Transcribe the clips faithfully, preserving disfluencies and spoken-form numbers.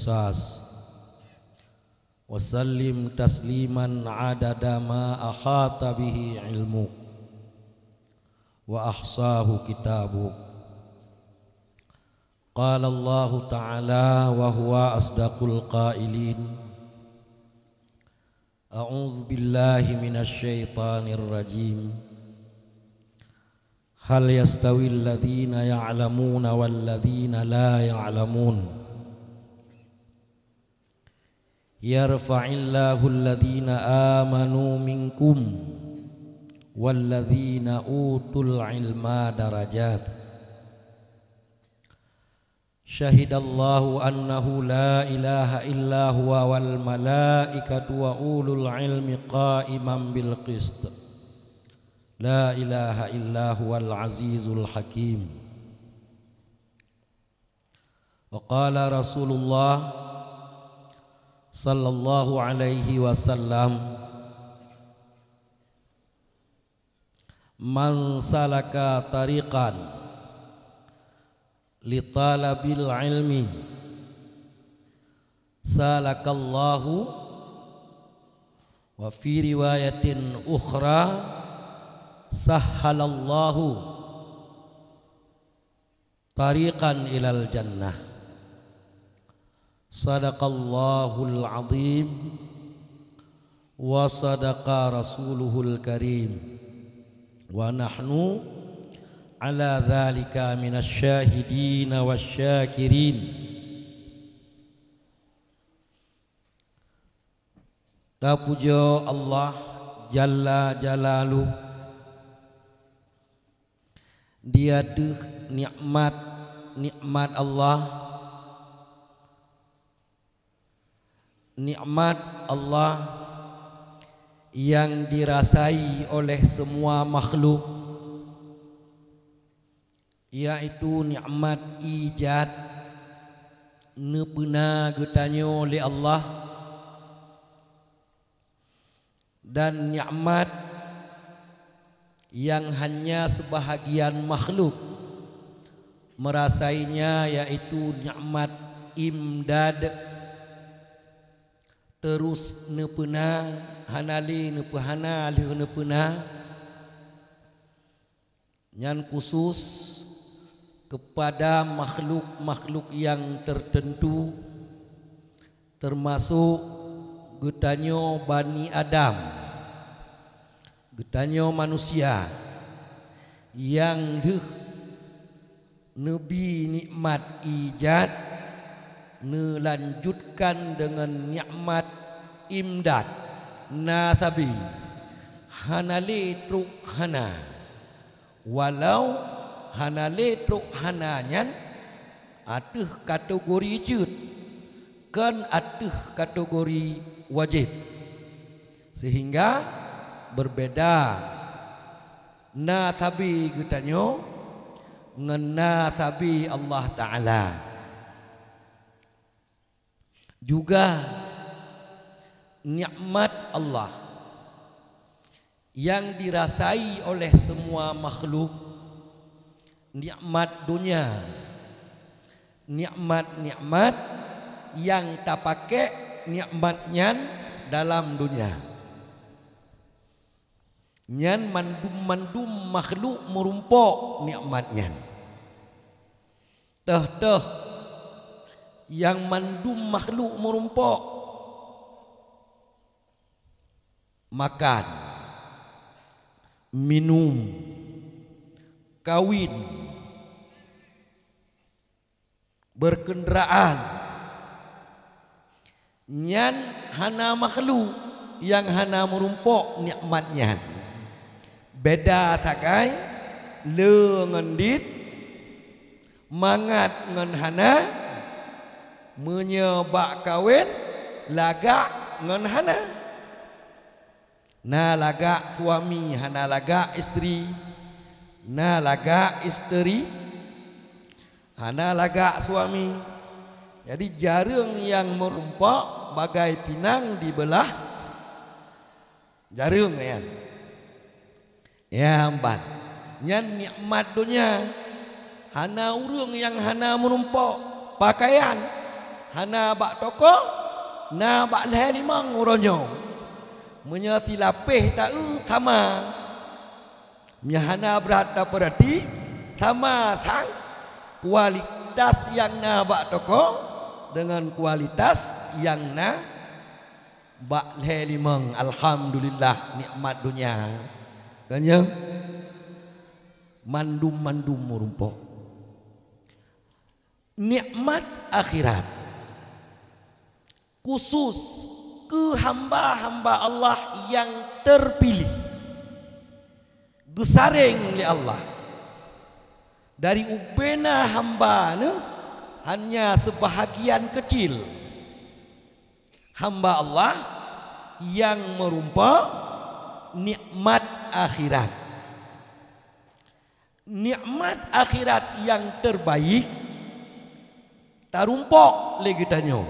Tas. Wa sallim tasliman adada ma ahata bihi ilmuk wa ahsahu kitabuk. Qala Allahu ta'ala wa huwa asdaqul qailin. A'udzu billahi minasy syaithanir rajim. Hal yastawil ladzina ya'lamuna wal ladzina la ya'lamun? Yarfa'illahu alladhina amanu minkum walladhina utul ilma darajat. Syahidallahu annahu la ilaha illa huwa wal malaikatu wa ulul ilmi qaiman bil qist. La ilaha illa huwal azizul hakim. Wa qala Rasulullah sallallahu alaihi wasallam, "Man salaka tariqan li talabil ilmi, salakallahu," wa fi riwayatin ukhra, "Sahhalallahu tariqan ilal jannah." Sadaqallahul azim wa sadaqa rasuluhul karim. Wa nahnu ala dzalika minasy syahidin wasy syakirin. Tapujoe Allah Jalla Jalaluh di ateueh nikmat-nikmat Allah, nikmat Allah nyang dirasai oleh semua makhluk, yaitu nikmat ijad, neupeuna geutanyoe lé Allah, dan nikmat nyang hanya seubahagian makhluk meurasainya, yaitu nikmat imdad, terus neupeuna, hana lé neupeuhana lheueh neupeuna. Nyan khusus keupada makhluk-makhluk nyang teuteuntu, teumasok geutanyoe Bani Adam, geutanyoe manusia, nyang lheueh neubi nikmat ijad, neulanjutkan deungon nikmat imdad, na sabe, hana lé trok hana. Walau hana lé trok hana nyan ateueh kategori jeuet, kon ateueh kategori wajéb. Sehingga berbeda na sabe geutanyoe ngon na sabe Allah Ta'ala. Juga nikmat Allah nyang dirasai oleh semua makhluk, nikmat donya, nikmat-nikmat nyang tapakék nikmat nyan dalam donya. Nyan mandum-mandum makhluk meurumpok nikmat nyan. Teuh-teuh nyang mandum makhluk meurumpok: makan, minum, kawin, beurkeundaraan. Nyan hana makhluk nyang hana meurumpok nikmat nyan. Beda sagai le ngon dit, mangat ngon hana, meunyoe bak kawén lagak ngon hana. Na lagak suami, hana lagak istri. Na lagak istri, hana lagak suami. Jadi, jareueng nyang meurumpok bagai pinang dibeulah jareueng nyan. Ya, ban. Nyan nikmat donya. Hana ureueng nyang hana meurumpok pakaian. Hana bak toko, na bak lhée limong uroe nyoe. Meunyoe silapéh taeu sama, meunyoe hana brat tapeurati, sama sang kualitas nyang na bak toko deungon kualitas nyang na bak lhée limong. Alhamdulillah, nikmat donya. Kan nyo? Mandum-mandum meurumpok. Nikmat akhirat khusus keu hamba-hamba Allah nyang terpilih, geusareng lé Allah. Dari ubena hamba neuh hanya seubahagian keucil hamba Allah nyang meurumpok nikmat akhirat. Nikmat akhirat nyang terbaik tarumpok lé geutanyoe,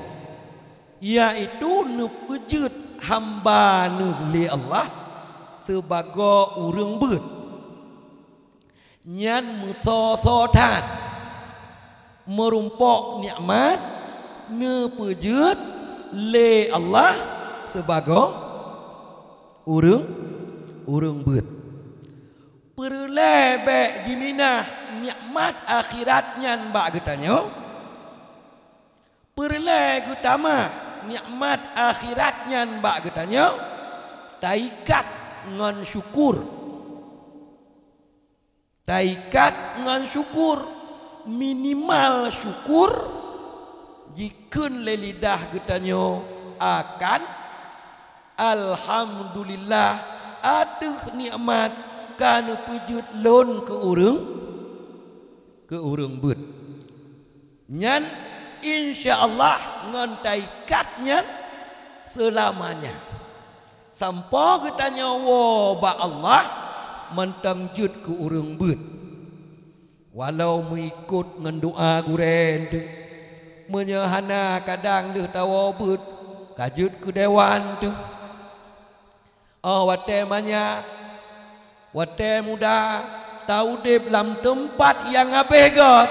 yaitu neupeujeuet hamba neuh lé Allah sibagoe ureuëng beuet. Nyan meusoe-soe that meurumpok nikmat neupeujeuet lé Allah sibagoe ureuëng, ureuëng beuet. Peureulée bék jiminah nikmat akhirat nyan bak geutanyoe. Peureulée geutamah nikmat akhirat nyan bak geutanyoe, taikat ngon syukur. Taikat ngon syukur, minimal syukur jikheun lé lidah geutanyoe akan alhamdulillah ateueh nikmat ka neupeujeuet lôn keu ureuëng, keu ureuëng beuet. Nyan insya Allah ngon taikat nyan seulamanya. Sampoe geutanyoe woe bak Allah mantong jeuet keu ureuëng beuet. Walau meuikot ngon doa gurée teuh, meunyoe hana kadang lheueh tawoe beuet ka jeuet keu dewan teuh. Óh watée manyak, watée muda, taudeb lam teumpat nyang habéh göt,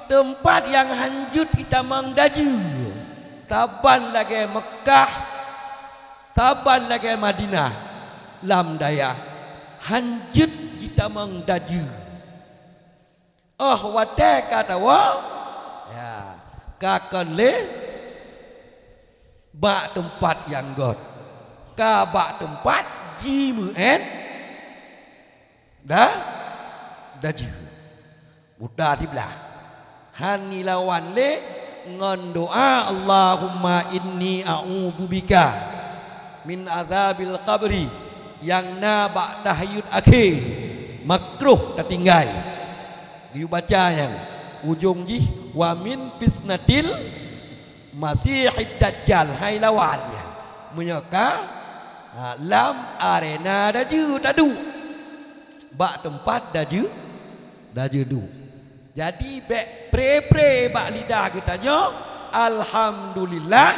teumpat nyang hanjeuet jitamong dajeu, saban lagée Meukah, saban lagée Madinah lam dayah hanjeuet jitamong dajeu. Óh watée ka tawoe, ya, ka kon lé bak teumpat nyang göt, ka bak teumpat jimeuén da, dajeu. Buta siblah. Han jilawan lé ngon doa, "Allahumma inni a'udzubika min azabil qabri," nyang na bak tahiyut akhé, makruh tatinggai. Geuyue baca nyan, ujong jih, "Wa min fitnatil Masihid Dajjal," hai lawan nyan. Meunyoe ka, ha, lam arena dajeu taduek, bak teumpat dajeu, dajeu duek. Jadi, bék pre-pre bak lidah geutanyoe, alhamdulillah,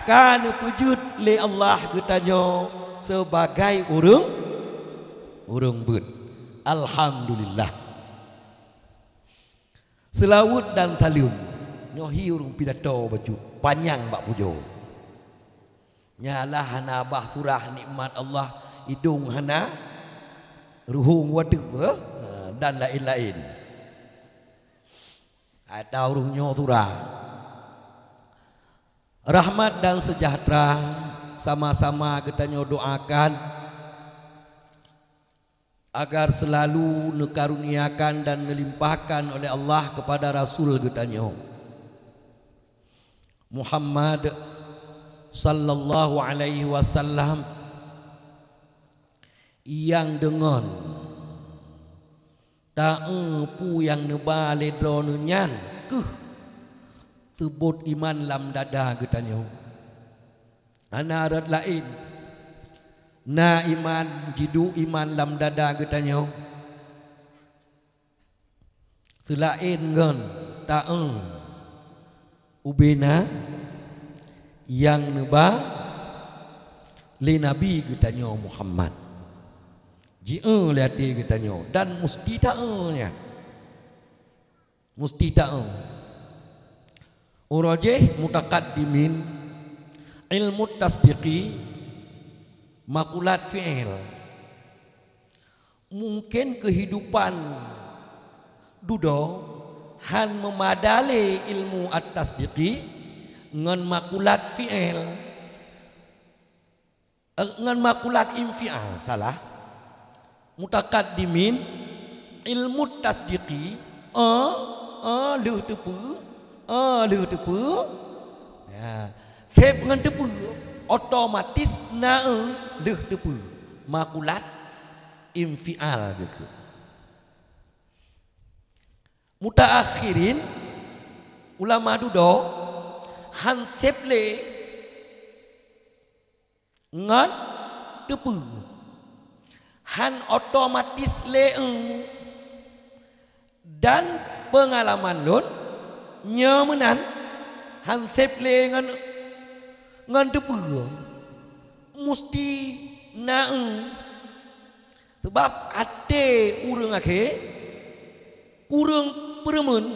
ka neupeujeuet lé Allah geutanyoe sibagai ureuëng, ureuëng beuet. Alhamdulillah. Seulaweuet dan saleuem. Nyoe hi ureuëng pidato bacut, panyang bak pujoe. Nyalah hana bah surah nikmat Allah, idong hana, ruhueng wateup, eh, dan laén-laén. Ata ureuëng nyoe surah. Rahmat dan sejahtera sama-sama geutanyoe doakan agar selalu neukaruniakan dan neulimpahkan oleh Allah kepada Rasul geutanyoe Muhammad sallallahu alaihi wasallam, nyang deungon taeu peue nyang neuba lé droeneuh nyan keuh seubot iman lam dada geutanyoe. Hana rot laén. Na iman, jiduek iman lam dada geutanyoe. Seulaén ngon taeu ubena nyang neuba lé Nabi geutanyoe Muhammad. Jieu lé até geutanyoe dan musti taeu nyan. Musti taeu. Uroe jih mutakaddimin, ilmu tasdiqi, makulat fi'il. Mungken keuhidupan dudoe han meumada lé ilmu at-tasdiqi ngon makulat fi'il. Eh, ngon makulat infial, salah. Mutakaddimin, ilmu tasdiqi, eh, eh, lheueh teupeue, eh, lheueh teupeue. Ya. Seb ngon teupeue, otomatis na, eh, lheueh teupeue. Makulat infial geukheun. Mutaakhirin, ulama dudoe, han seb lé ngon teupeue. Han otomatis lé, eh. Dan peungalaman lôn, nyoe meunan, han seb lé ngon, ngon teupeue. Musti na, eh. Sabab até ureuëng akhé kureueng peureumeun,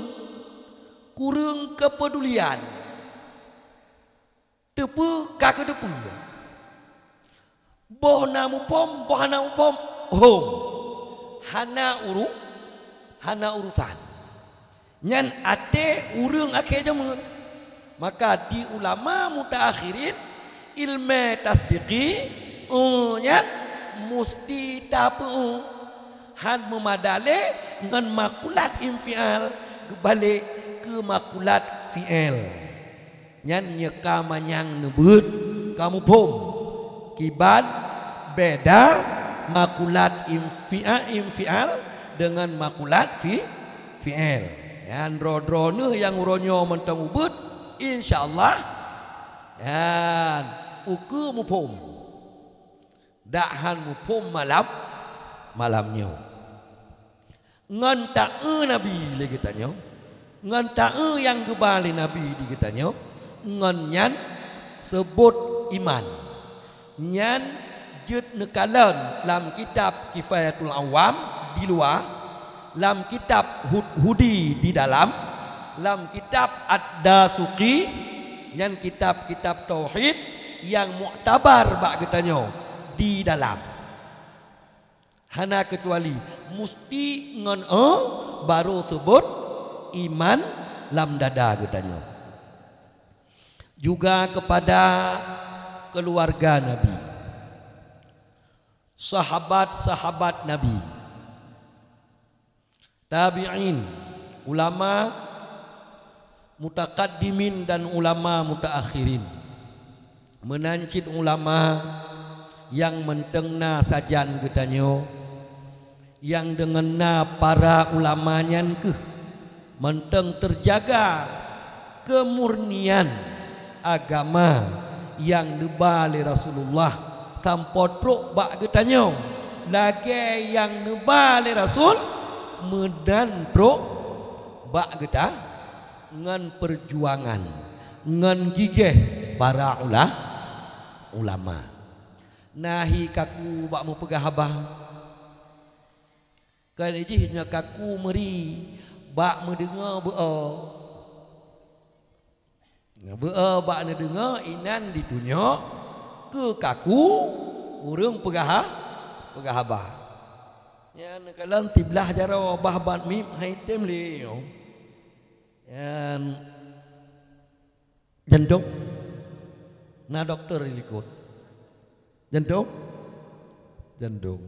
kureueng keupeudulian. Teupeue ka keuteupeue. Boh na muphom, boh hana muphom, hom. Hana uru-, hana urusan. Nyan até ureuëng akhé jameun. Maka di ulama mutaakhirin, ilmu tasdiqi, eh, nyan musti tapeu, eh. Han meumada lé ngon makulat infial geubalek keu makulat fi'il. Nyan nyeuka manyang neubeuet ka muphom kiban beda makulat infial, infial deungon makulat fi-, fi'il. Nyan droe-droe neuh nyang uroe nyoe mantong ubeuet, insya Allah, nyan ukeue muphom. Dak han muphom malam, malam nyoe. Ngon taeu Nabi lé geutanyoe, ngon taeu nyang geuba lé Nabi di geutanyoe, ngon nyan seubot iman. Nyan jeuet neukalon lam kitab Kifayatul Awam di luwa, lam kitab Hud-, Hudi di dalam, lam kitab Ad-Dasuqi, nyan kitab-kitab tauhid nyang muktabar bak geutanyoe di dalam. Hana keucuali musti ngon, eh, barô seubot iman lam dada geutanyoe. Juga kepada keuluwarga Nabi, sahabat-sahabat Nabi, tabi'in, ulama mutakaddimin dan ulama mutaakhirin. Meunan cit ulama nyang mantong na sajan geutanyoe, nyang deungon na para ulama nyan kheueh mantong teujaga keumurnian agama nyang neuba lé Rasulullah sampoe trok bak geutanyoe, lagée nyang neuba lé Rasul meunan trok bak geuta-, ngon peujuangan, ngon gigéh para ula-, ulama. Na hi kaku bak meupeugah haba. Kali jih nyoe kaku meuri bak meudeungoe beu-o. Beu-o bak neudeungoe inan ditunyok keu kaku ureuëng peugah ha-, peugah haba. Nyan kalon siblah jaroe bah ban mim hai tem lé nyoe. Nyan jantong. Na doktor di likot. Jantong? Jantong.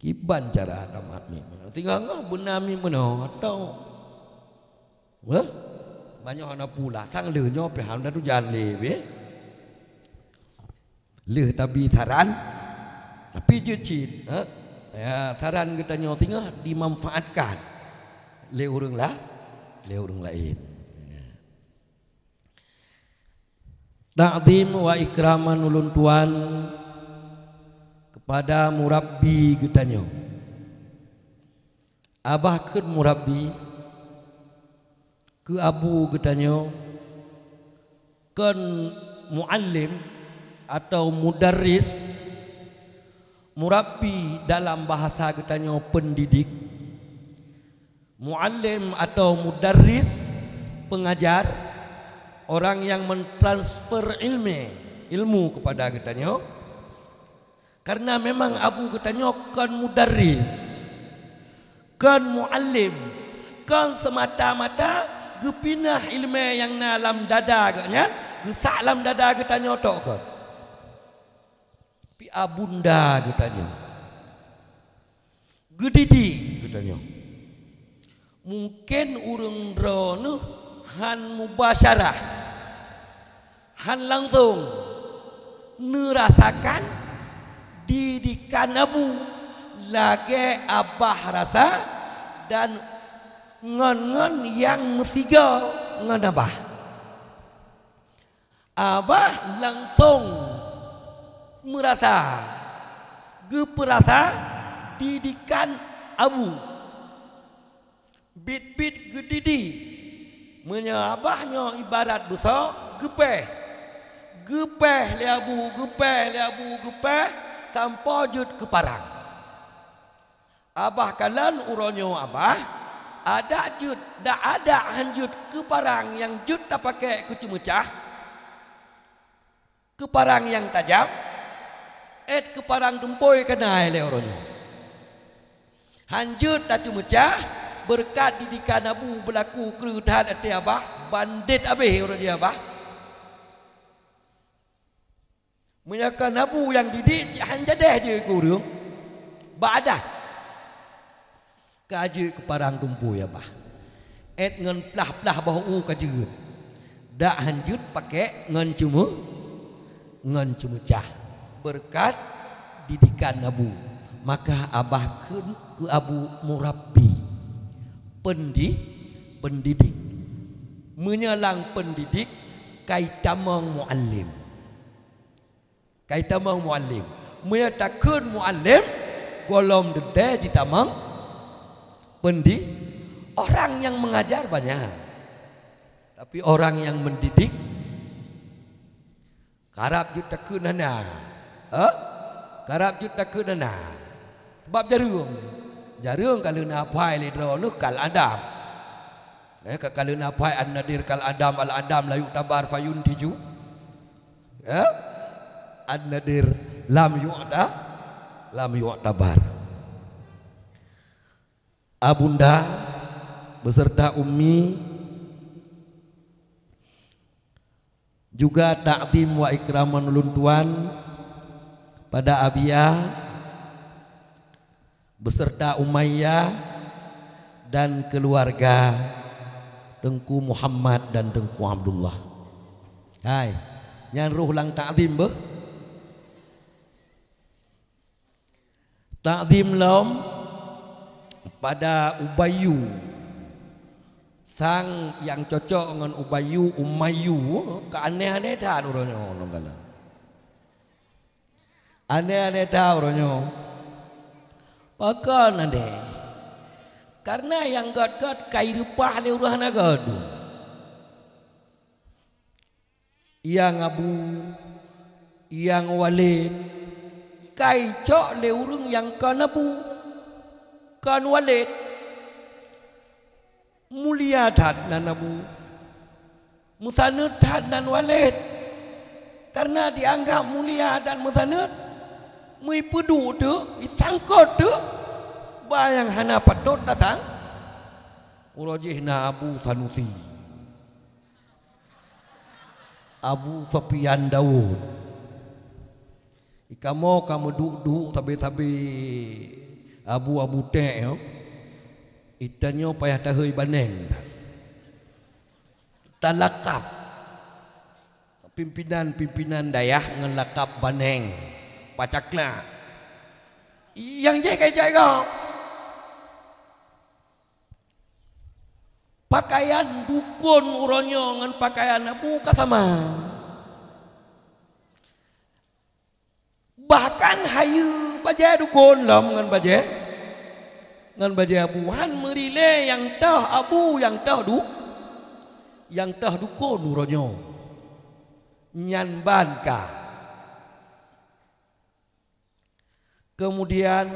Kiban cara tamat mim. Tinggai ngah beuna mim meunoe atau? Hah? Banyak hana pula. Sang leuh nyoe pih hana tujan lé beh. Leuh tabi saran, tapi jeuet cit, ha? Ya, saran geutanyoe singoh dimanfaatkan lé ureuëng la-, lé ureuëng laén. Ya. Ta'zim wa ikraman ulôn tuan kepada murabbi geutanyoe. Abah kheun murabbi, keu abu geutanyoe, kon muallim atau mudarris, murabbi dalam bahasa geutanyoe pendidik, muallim atau mudarris pengajar, Orang yang mentransfer ilmu, ilmu kepada geutanyoe. Karena memang abu geutanyoe kon mudarris, kon muallim, kon semata-mata geupinah ilmu nyang na lam dada geuh nyan geusak lam dada geutanyoe tok kon. Tapi abunda geutanyoe geudidik geutanyoe. Mungken ureuëng droeneueh han mubasyarah, han langsong neurasakan didikan abu lagée abah rasa dan ngon-ngon nyang meusigoe ngon abah. Abah langsong meurasa, geupeurasa didikan abu. Bit-bit geudidik. Meunyoe abah nyoe ibarat beusoe, geupéh. Geupéh lé abu, geupéh lé abu, geupéh sampoe jeuet keu parang. Abah kalon uroe nyoe abah, adak jeuet, dak adak han jeuet keu parang nyang jeuet tapakék keu ceumeucah, keu parang nyang tajam, ék keu parang tumpôi keunan lé uroe nyoe. Han jeuet taceumeucah, beureukat didikan abu beulaku kreueh that até abah, bandét abéh uroe jih abah. Meunyoe kon abu nyang didik, cit han jadéh jeuet keu ureuëng, bak adat. Ka jeuet keu parang tumpôi abah. Ék ngon plah-plah boh u ka jeuet. Dak han jeuet pakék ngon ceumeu-, ngon ceumeucah. Beureukat didikan abu. Maka abah kheun keu abu murabbi. Pendi-, pendidik. Meunyoe lam pendidik, ka itamong muallim. Ka itamong muallim. Meunyoe takheun muallim, gohlom teuntée jitamong pendi-, orang nyang mengajar banyak. Tapi orang nyang mendidik, karab jeuet takheun hana. Hah? Karab jeuet takheun hana. Sebab jareueng. Jareueng ka lheueh na aphai lé droeneueh kal adam. Eh, ka, ka lheueh na aphai an-nadir kal adam, al-adam la yu'tabar fayuntiju. Ya? An-nadir lam yu'ta-, lam yu'tabar. Abunda beserta Ummi, juga takzim wa ikraman ulôn tuan pada Abia beserta Umayyah dan keluarga Teungku Muhammad dan Teungku Abdullah. Hai, nyan roh lam takzim beuh. Takzim lom pada Ubayyu. Sang nyang cocok ngon Ubayyu, Umayyu, ka aneh-aneh that uroe nyoe ngon galak. Aneh-aneh that uroe nyoe. Pakon aneh? Karena nyang gét-gét ka ireupah lé ureuëng hana gét. Nyang abu, nyang walét, ka icok lé ureuëng nyang kon abu, kon walét. Mulia that nan abu, meusaneut that nan walét. Karena dianggap mulia dan meusaneut, meupeuduek teuk, isangkot teuk, bah nyang hana patot tasang. Uroe jih na Abu Sanusi. Abu Sofyan Daud. Ikamoe ka meuduek-duek sabe-sabe abu-abu ték nyoe. Itanyoe payah tahôi baneng that. Talakab pimpinan-pimpinan dayah ngon lakab baneng, pacaklak. Nyang jih ka ijak gob. Pakaian dukon uroe nyoe ngon pakaian abu ka sama. Bahkan hayeue bajée dukon lom ngon bajée, ngon bajée abu han meurilée nyang toh abu, nyang toh du-, nyang toh dukon uroe nyoe. Nyan ban ka. Keumudian,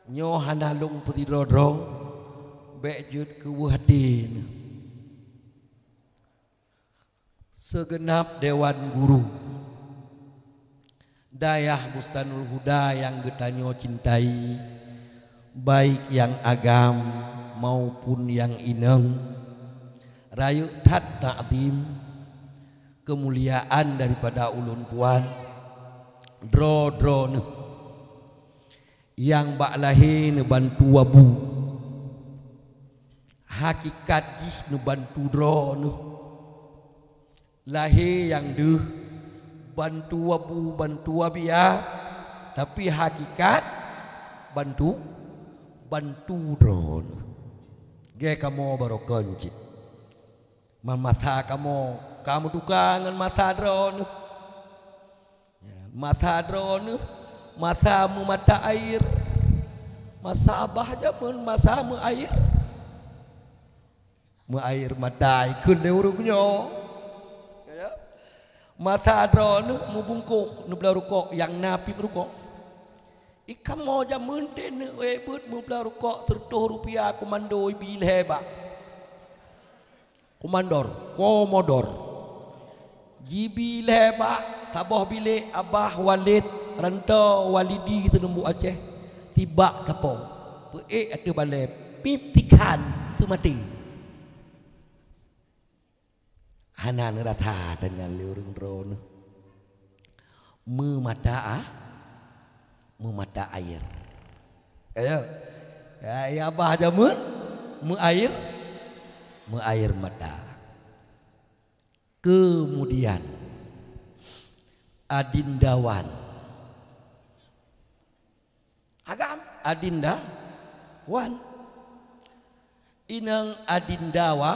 nyoe hana lôn peusidroe-droe, bék jeuet keu weueh até neuh. Segenap dewan guru dayah Bustanul Huda nyang geutanyoe cintai, baik nyang agam maupun nyang inong, rayeuk that takzim keumuliaan daripada ulôn tuan, droe-droeneuh nyang bak lahé neubantu abu, hakikat jih neubantu droeneuh. Lahé nyang deuh bantu abu, bantu abiya, tapi hakikat bantu, bantu droeneuh. Gée kamoe baroe kon cit. Man masa kamoe ka meutuka ngon masa droeneuh. Masa droeneuh, masa meumata air. Masa abah jameun, masa meuair. Meuair mata ikheun lé ureuëng nyoe. Ya. Masa droeneuh meubungkôh neubloe rukok nyang na pip rukok. Ikamoe jameun teuh neuék beuet meubloe rukok seureutôh rupiah komando ibi lhée bak. Komandor, komodor. Jibi lhée bak saboh bilék abah Walid Ranto Walidi Seunumbuk Aceh sibak sapo. Peuék ateueh balée, pip tikhan seumaté. Hana neurasa tanyan lé ureuëng droeneuh. Meumata a, meumata air. Ayo. Ya, ya abah jameun, meuair, meuair mata. Kemudian, Adinda Wan. Agam, Adinda Wan. Inong Adinda Wa,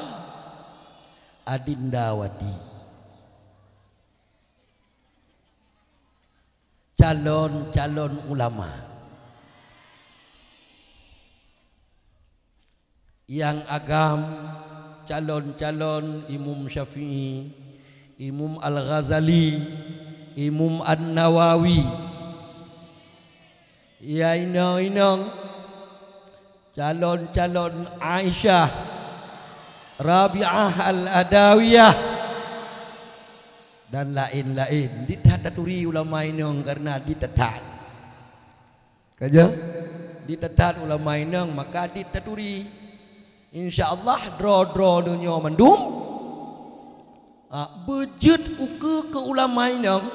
Adinda Wadi. Calon-calon ulama. Nyang agam, calon-calon Imam Syafi'i, Imam Al-Ghazali, Imam An-Nawawi. Ya inong-inong, calon-calon Aisyah, Rabi'ah Al-Adawiyah, dan laén-laén. Dit that taturi ulama inong karena dit that. Ka jeuet? Dit that ulama inong, maka dit taturi. Insya Allah, droe-droe donya mandum, ah, beujeuet ukeue keu ulama inong.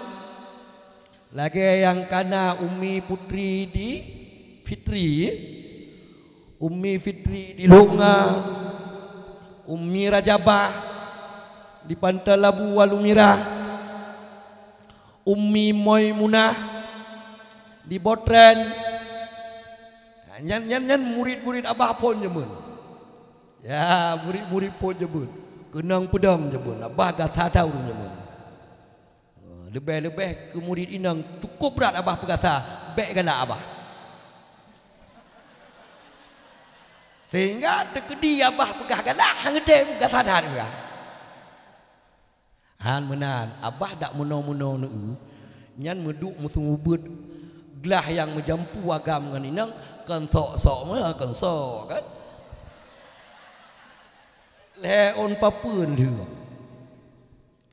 Lagée nyang kana Ummi Putri di Fitri, Ummi Fitri di Lhoknga, Ummi Rajabah di Pantai Labu Walumirah, Ummi Maimunah di Botren. Nyan, nyan, nyan murit-murit abah phon jameun. Ya, murit-murit phon jameun. Keunong peudong jameun. Abah gasa that ureuëng jameun. Leubeh-leubeh keu murit inong cukôp brat abah peugasa, bék galak abah. Sehingga teukeudi abah peugah galak, han geutem gasa that peugah. Han meunan, abah dak meunoe-meunoe neu-eu, nyan meuduek meuseumubeuet glah nyang meujampu agam ngon inong, kon sok-sok meunan, kon sok kan. Lhée ôn papeuen lheueh.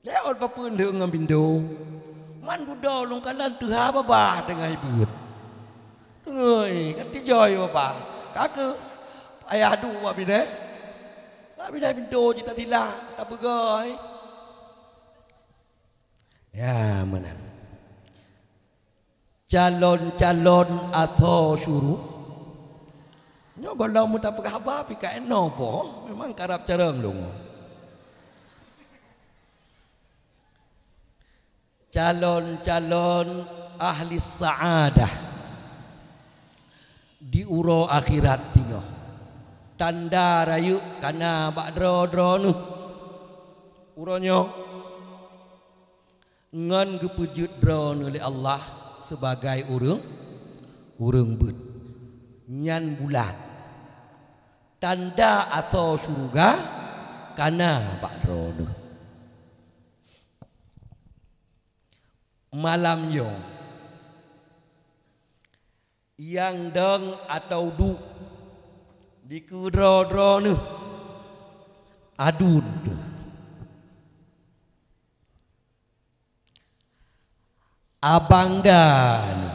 Lhée ôn papeuen lheueh ngon bindo. Man dudoe lôn kalon teuhah babah teungoh ibeuet. Teungoh, eh, kan tijôi babah. Ka keuh ayah duek bak binéh. Bak binéh pintoe cit tasilah, tapeugah, eh. Ya, meunan. Calon-calon asoe syuruh. Nyoe gohlom meuta peugah haba pih ka inoe po, memang karab carông lôn. Calon-calon ahli sa'adah di uroe akhirat singoh. Tanda rayeuk kana bak droe-droe neuh. Uroe nyoe ngon geupeujeuet droeneuh lé Allah sibagai ureuëng, ureuëng beuet. Nyan bulat. Tanda asoe syeuruga kana bak droeneuh. Malam nyoe, nyang dong atawa duek dikeue droe-droe neuh aduen teuh. Abang dan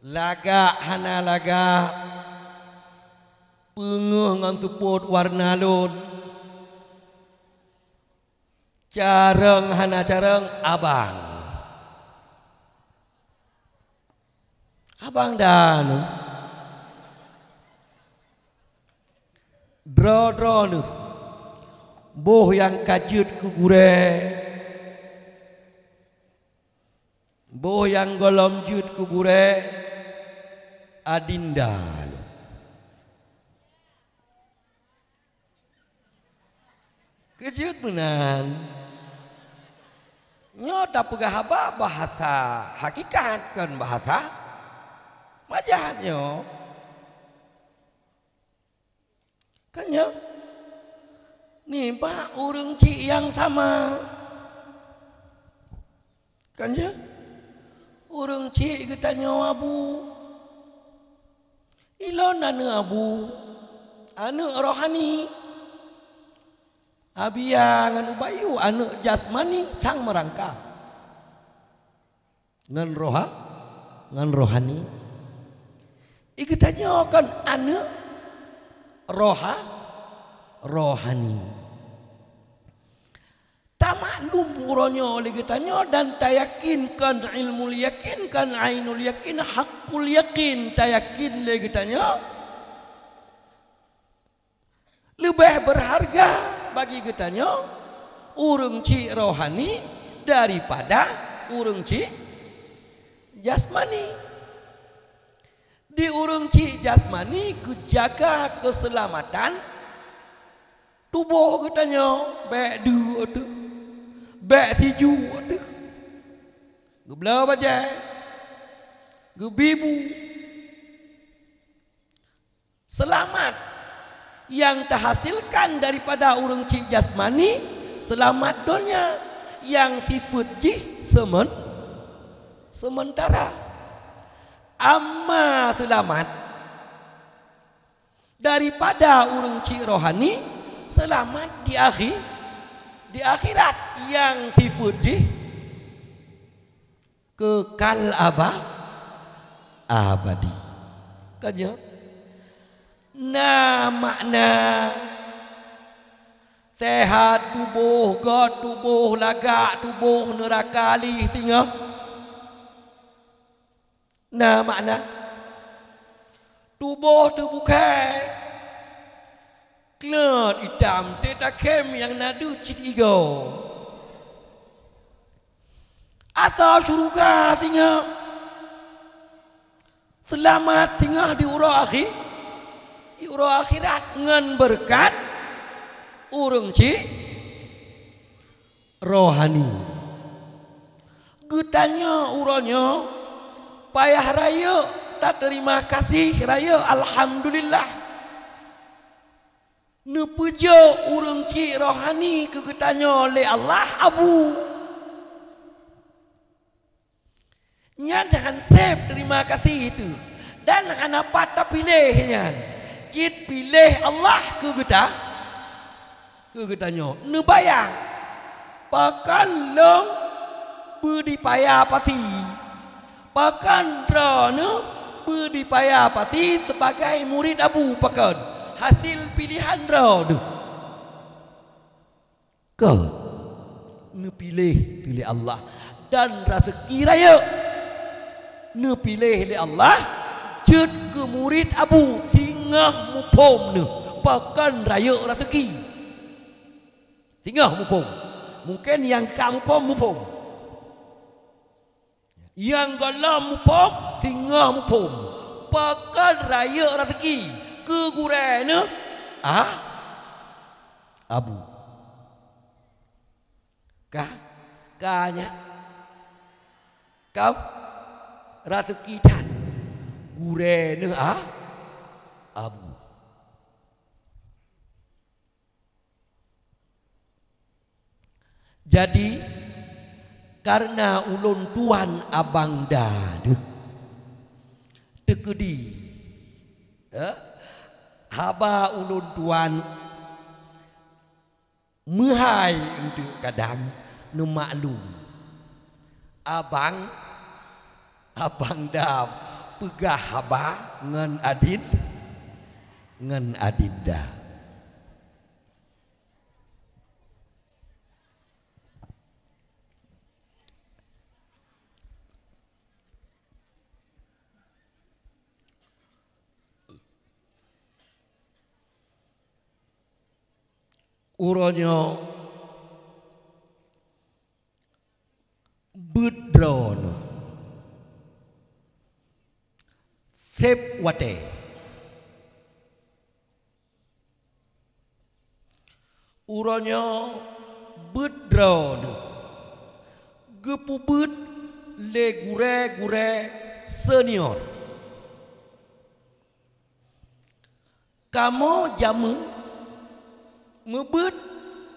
lagak hana lagak, peungeuh ngon seupôt warna lôn, carông hana carông, abang. Abang dan droe-droe neuh, boh nyang ka jeuet keu gurée, boh nyang gohlom jeuet keu gurée, adinda lôn. Keujeuet meunan. Nyoe tapeugah haba bahasa hakikat, kon bahasa majaz nyoe. Kan nyoe? Nibak ureuëng chik nyang sama. Kan nyoe? Ureuëng chik geutanyoe abu. Ilôn aneuëk abu, aneuëk rohani. Abia ngon Ubayu aneuëk jasmani sang meurangkang. Ngon roha, ngon rohani. Geutanyoe kon aneuëk roha, rohani. Tamaklum uroe nyoe lé geutanyoe dan tayakinkan ilmul yakin, kan ainul yakin, hakul yakin tayakin lé geutanyoe. Leubeh beurharga bagi geutanyoe ureuëng chik rohani daripada ureuëng chik jasmani. Di ureuëng chik jasmani geujaga keuseulamatan tuboh geutanyoe, bék deuk teuh, bék sijuek teuh, geubloe bajée, geubi bu. Seulamat nyang tahasilkan daripada ureuëng chik jasmani, seulamat donya nyang sifeuet jih seumén-, seumeuntara. Amma seulamat daripada ureuëng chik rohani, seulamat di akhi-, di akhirat nyang sifeuet jih kekal aba-, abadi. Kan nyoe? Na makna sehat tuboh, gét tuboh, lagak tuboh, neuraka lih singoh. Na makna tuboh teubukai, klot itam teutakhem nyang na deuh cit igoe. Asoe syeuruga singoh, seulamat singoh di uroe akhi-, di uroe akhirat ngon beureukat ureuëng chik rohani. Geutanyoe uroe nyoe payah rayeuk tateurimong gaséh, rayeuk alhamdulillah. Neupeujok ureuëng chik rohani keu geutanyoe lé Allah abu. Nyan han sép teurimong gaséh teuh, dan hana pat tapiléh nyan. Cit piléh Allah keu geuta-, keu geutanyoe. Neubayang, pakon lôn beudipaya pasi? Pakon droeneuh beudipaya pasi sibagai murit abu? Pakon hasil piléhan droeneuh? Kon neupiléh lé Allah dan raseuki rayeuk. Neupiléh lé Allah jeuet keu murit abu singoh muphom neuh pakon rayeuk raseuki. Singoh muphom. Mungken nyang ka muphom, muphom. Nyang gohlom muphom, singoh muphom. Pakon rayeuk raseuki keu gurée neuh, ah, abu. Ka, ka nyan. Ka raseuki that gurée neuh, ah, abu. Jadi, kareuna ulôn tuan abang da deuh teukeudi, eh, haba ulôn tuan meuhai eunteuk kadam, neumaklum. Abang, abang dam peugah haba ngon adin, ngon adinda. Uroe nyoe beuet droeneuh, seb watée. Uroe nyoe beuet droeneuh, geupeubeuet lé gurée-gurée senior. Kamoe jamén meubeuet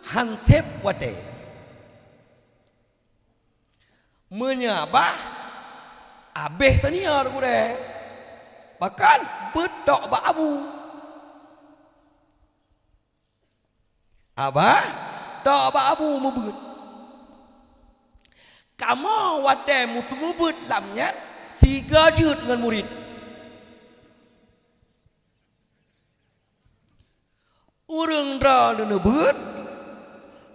han seb watée. Meunyoe abah, abéh senior gurée, bahkan beuet tok bak abu. Abah, tok bak abu meubeuet. Kamoe watée meuseumeubeuet lam nyan, sigoe jeuet ngon murit. Ureuëng droeneuh neubeuet,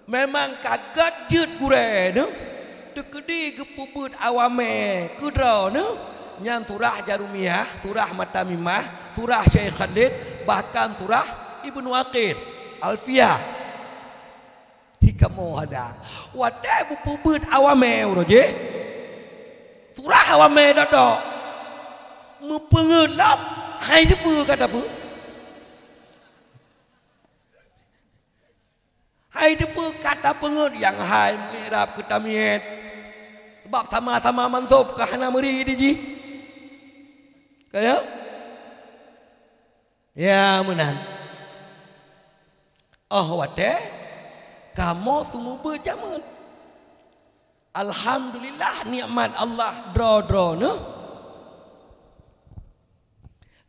memang ka gét jeuet gurée neuh, teukeudi geupeubeuet awamé keu droeneuh, nyan surah Jarumiyah, surah Matamimah, surah Syekh Khalid, bahkan surah Ibnu Aqil, Alfiyah. Hi kamoe hana. Watée beupeubeuet awamé uroe jih, surah awamé tok-tok. Meupeungeut lom, hai teupeu ka tapeue. Hai teupeu ka tapeungeut nyang hai meui'rab keu tamyiz. Sabab sama-sama mansub ka hana meuri di jih. Ka ya? Ya meunan. Oh watée kamoe seumeubeuet jamén. Alhamdulillah nikmat Allah droe-droe neuh.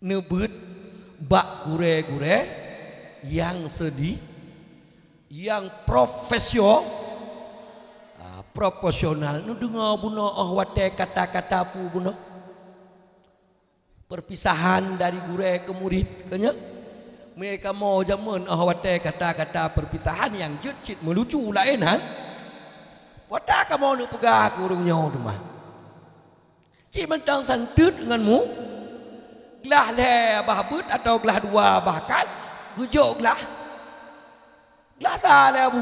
Neubeuet bak gurée-gurée nyang seudi, nyang profesio-, ah, proporsional. Neudeungoe bunoe oh watée kata-kata peue bunoe. Perpisahan dari gurée keu murit, ka nyan. Meunyoe kamoe jamén oh watée kata-kata perpisahan nyang jeuet cit meulucu laén han. Watée kamoe neupeugah keu ureuëng nyoe teuma. Cit mantong santeut ngon mu, glah lhée abah beuet atawa glah dua bahkan geujok glah. Glah sa lé abu.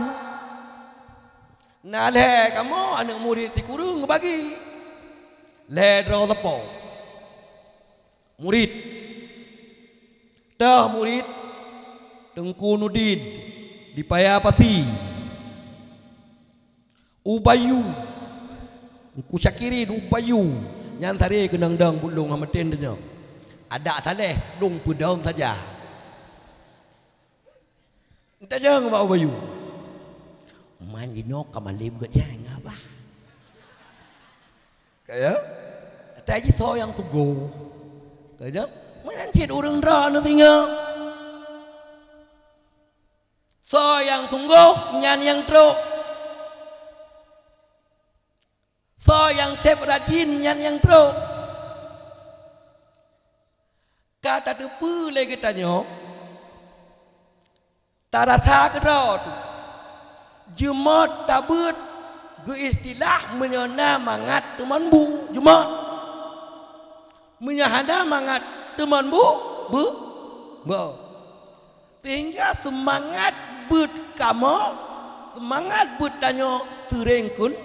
Na lhée kamoe aneuëk murit sikureueng geubagi. Lhée droe sapo. Murit. Teuh murit Teungku Nudin di Paya Pasi. Ubayu. Teungku Syakirin Ubayu. Nyan sare keunong dong buet lôn hamaten tanyoe. Adak Saleh lôn peudong saja. Tajong bak Ubayu. Man jinoe ka malem geuh nyan ngabah. Kaya? Taji soe nyang sunggoh. Kaya? Meunan cit ureuëng droeneuh singoh. Soe nyang sunggoh nyan nyang trok. Soe nyang seb rajin nyan nyang trok. Ka tateupeue lé geutanyoe, tarasa keudroe teuh. Jeumot tabeuet geuistilah meunyoe na mangat teumon bu, jeumot. Meunyoe hana mangat teumon bu, beu, beu. Sehingga seumangat beuet kamoe, seumangat beuet tanyoe seuréng keun-,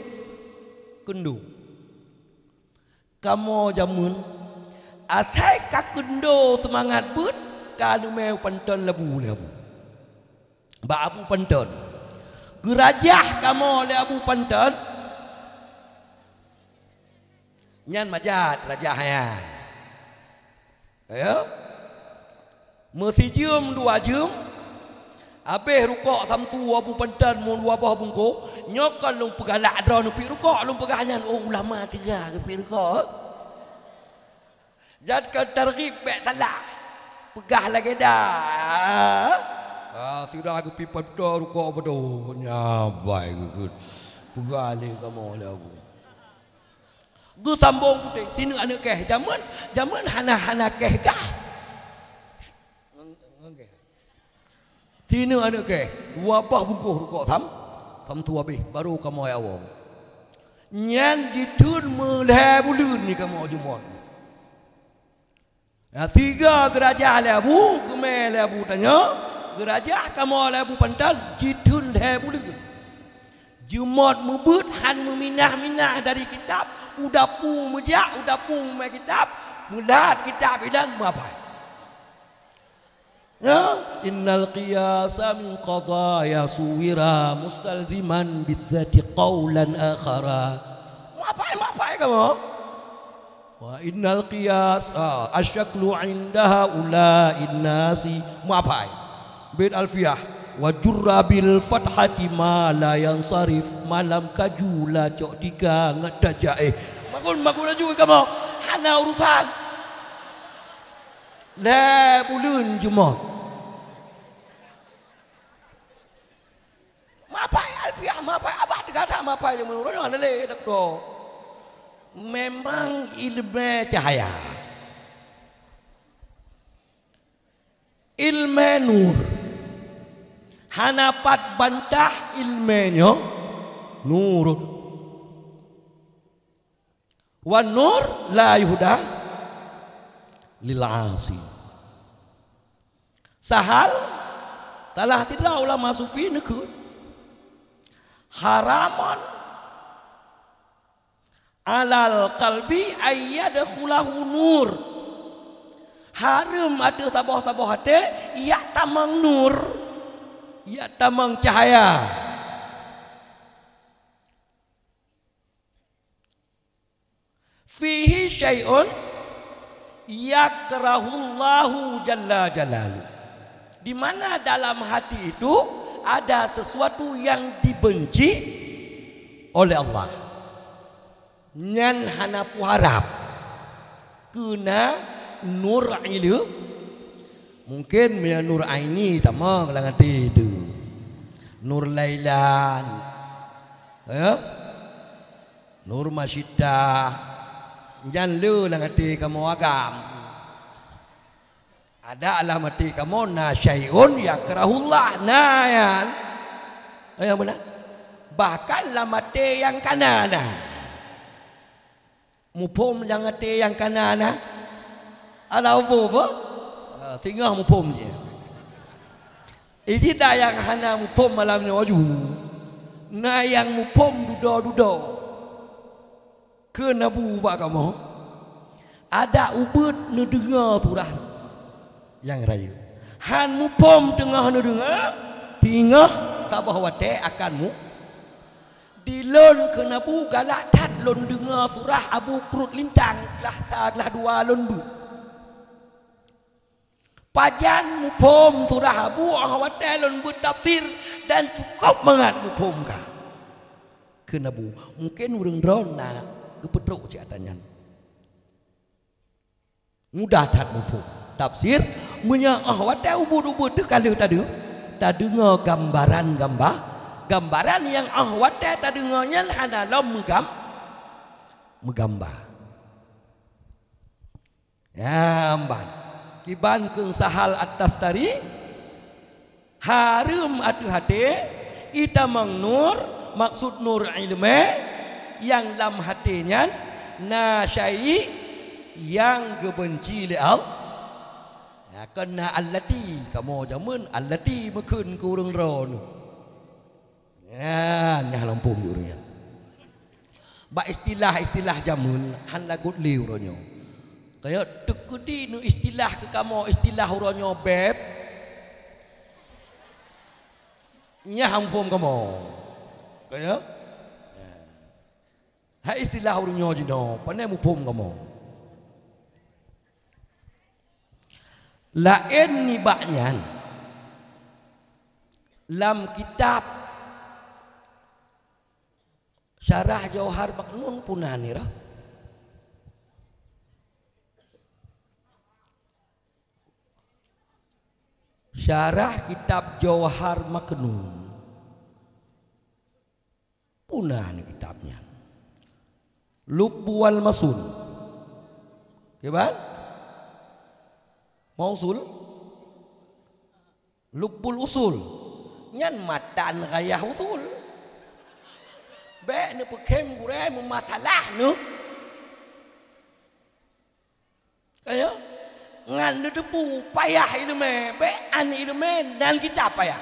keundong. Kamoe jamén, asai ka keundo seumangat beuet, ka leumé panton labu lé abu. Bak abu panton. Geurajah kamoe lé abu panton. Nyan majat rajah nyan. Ya. Meusijeuem dua jeuem, abéh rukok Samsu abu panton meudua boh bungkôh, nyoe kon lôn peugalak droe neupiek rukok, lôn peugah nyan, oh, ulama teuga geupiek rukok. Jan kon targhib bék salah. Peugah lagée dah. Ah, sira geupiek panton rukok beutôi, nyan bai geukheun. Peugah lé kamoe lé Abu. Geusambong putéh, sineuk aneuk kèh. Jameun, jameun hana, hana kèh gah. Sineuk aneuk kèh, dua boh bungkôh rukok sam, samsu habéh, barô kamoe awong. Nyan jitheun meulhèe buleuen nikamoe jumôt. Nyang sigoe geurajah lé Abu, geumè lé Abu tanyoe, geurajah kamoe lé Abu Panton, jitheun lhèe buleuen. Jumôt meubeuet han meuminah-minah dari kitab, u dapu meujak, u dapu meumè kitab, meulat kitab inan meuapai. Ya, innal qiyasa min qadaya suwira mustalziman bidzati qaulan akhara. Meuapai, meuapai kamoe? Wa innal qiyas, ah, asyaklu inda haula'in nasi. Meuapai? Bait Alfiyah. Wa jurra bil fathati ma la yansarif. Malam kaju la cok tika ngat tajaéh. Makun, makun laju kamoe. Hana urusan. Lhèe buleuen jumôt. Mapai Alfiyah, mapai abah teuka that mapai jeuet meunurot nyoe hana lé dak tu. Memang ileumèe cahya. Ileumèe nur. Hana pat bantah ileumèe nyoe nurun. Wan nur la yuhda lil asi. Sahal, salah sidroe ulama sufi neukheun, haramun alal qalbi ayyadkhulahu nur. Hareuem ateueh saboh-saboh até jak tamong nur, jak tamong cahya. Fihi syai'un yakrahullahu jalla jalalu. Di mana dalam hati itu ada sesuatu yang dibenci oleh Allah. Nyan hana puharab. Keu na nur ileu. Mungkin meunyoe nur aini tamong lam até teuh. Nur lailan. Ya? Nur masyitah, nyan le lam até kamoe agam. Ada lam até kamoe na syai'un yakrahullah, na nyan. Nyang meunan. Bahkan lam até nyang kana na. Muphom lam até nyang kana na. Ala ubu apa? Ha, singoh muphom jih. Iji da nyang hana muphom malam nyoe ju. Na nyang muphom dudoe-dudoe. Keu na bu bak kamoe. Adak ubeuet neudeungoe surah nyang rayeuk. Han muphom teungoh neudeungoe, singoh saboh watèe akan mu. Di lôn keu na bu galak that lôn deungoe surah Abu Krut Lintang glah sa glah dua lôn beuet. Pajan muphom surah Abu óh watèe lôn beuet tafsir dan cukôp mangat muphom ka. Keu na bu, mungken ureueng droeneuh na geupeutrok cit ata nyan. Mudah that muphom tafsir, meunyoe óh watèe ubeuet-ubeuet teuh ka lheueh tadeu-, tadeungoe gambaran gamba, gambaran nyang óh watèe tadeungoe nyan hana lom meugam-, meugamba. Nyan ban. Kiban kheun Sahal At-Tastari, hareuem ateueh até, itamong nur, maksud nur ileumèe, nyang lam até nyan na syai' nyang geubeunci lé Allah. Nyan kon na allati, kamoe jameun allati meukheun keu ureueng droeneuh. Nyan, nyan lom phom ureueng nyan. Bak istilah-istilah jameun han lagot lé uroe nyoe. Kaya teukeudi neu istilah keu kamoe istilah uroe nyoe beb. Nyan han phom kamoe. Kaya? Hai istilah uroe nyoe jinoe, pane muphom kamoe. Laén nibak nyan, lam kitab Syarah Jauhar Maknun puna nirah. Syarah kitab Jauhar Maknun. Peue na kitab nyan? Lubbu wal Masul. Kiban? Mausul? Lubbul Usul. Nyan matan rayah usul. Bék neupeukhem gurée meumasalah neuh. Kaya, ngan neuteupeue payah iéleumé, bék án iéleumé nan kitab payah.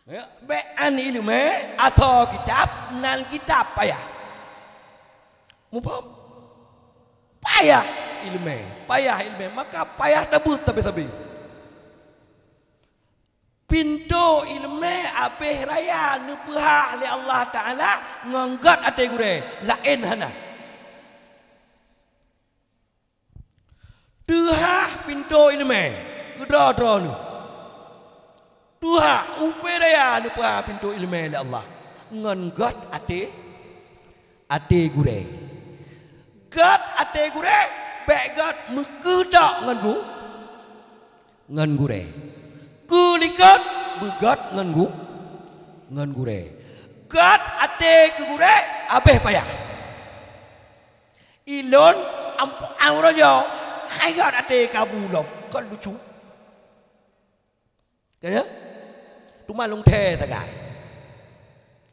Ya, bék án iéleumé asoe kitab nan kitab payah. Muphom? Payah iéleumé, payah iéleumé, maka payah tabeuet sabe-sabe. Pintoe iéleumé abéh raya neupeuhah lé Allah Taala ngon gét até gurée, laén hana. Teuhah pintoe iéleumé keudroe-droe neuh. Teuhah ubé raya neupeuhah pintoe iéleumé lé Allah ngon gét até, até gurée. Gét até gurée, bék gét meukeutok ngon gu-, ngon gurée. Keu likot beugét ngon gu-, ngon gurée. Gét até keu gurée abéh payah. Ilôn ampu-, uroe nyoe hai gét até kabu lom, kon lucu. Kaya? Teuma lôn thée sagai.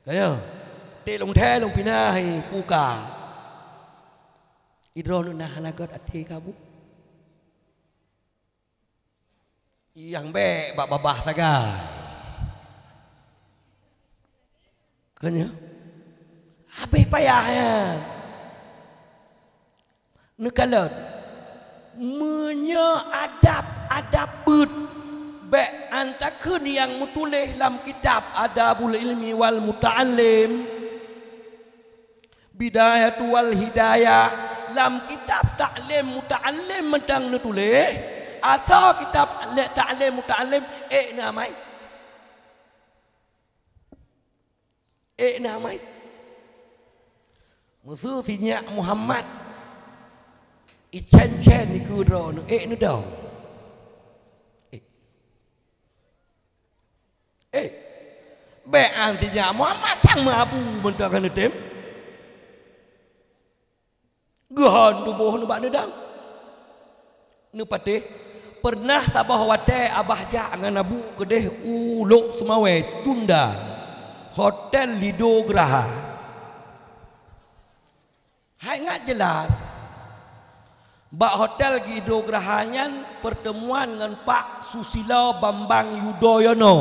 Kaya? Té lôn thée lôn pina hai puka. Idroe na hana gét até kabu. Nyang bék bak babah sagai. Kanya? Abéh payah nyan. Neukalon, meunyoe adab-adab beuet, bék antakheun nyang meutuléh lam kitab Adabul Ilmi wal Muta'allim, Bidayatu wal Hidayah, lam kitab Ta'lim Muta'allim mantong neutuléh, asoe kitab Ta'lim Muta'allim, ék na amai. Ék na amai. Meuseu sinyak Muhammad, icén-cén dikeue droeneuh, ék neudong. Ék. Ék. Bék án sinyak Muhammad sang meuabu mantong hana tem. Geuhon tuboh nibak neudong. Neupatéh, peureunah saboh watée abah jak ngon abu keudeh u Lhokseumawe, Cunda, Hotel Lido Graha. Hai ngat jeulaih, bak Hotel Lido Graha nyan peurteumuan ngon Pak Susilo Bambang Yudhoyono.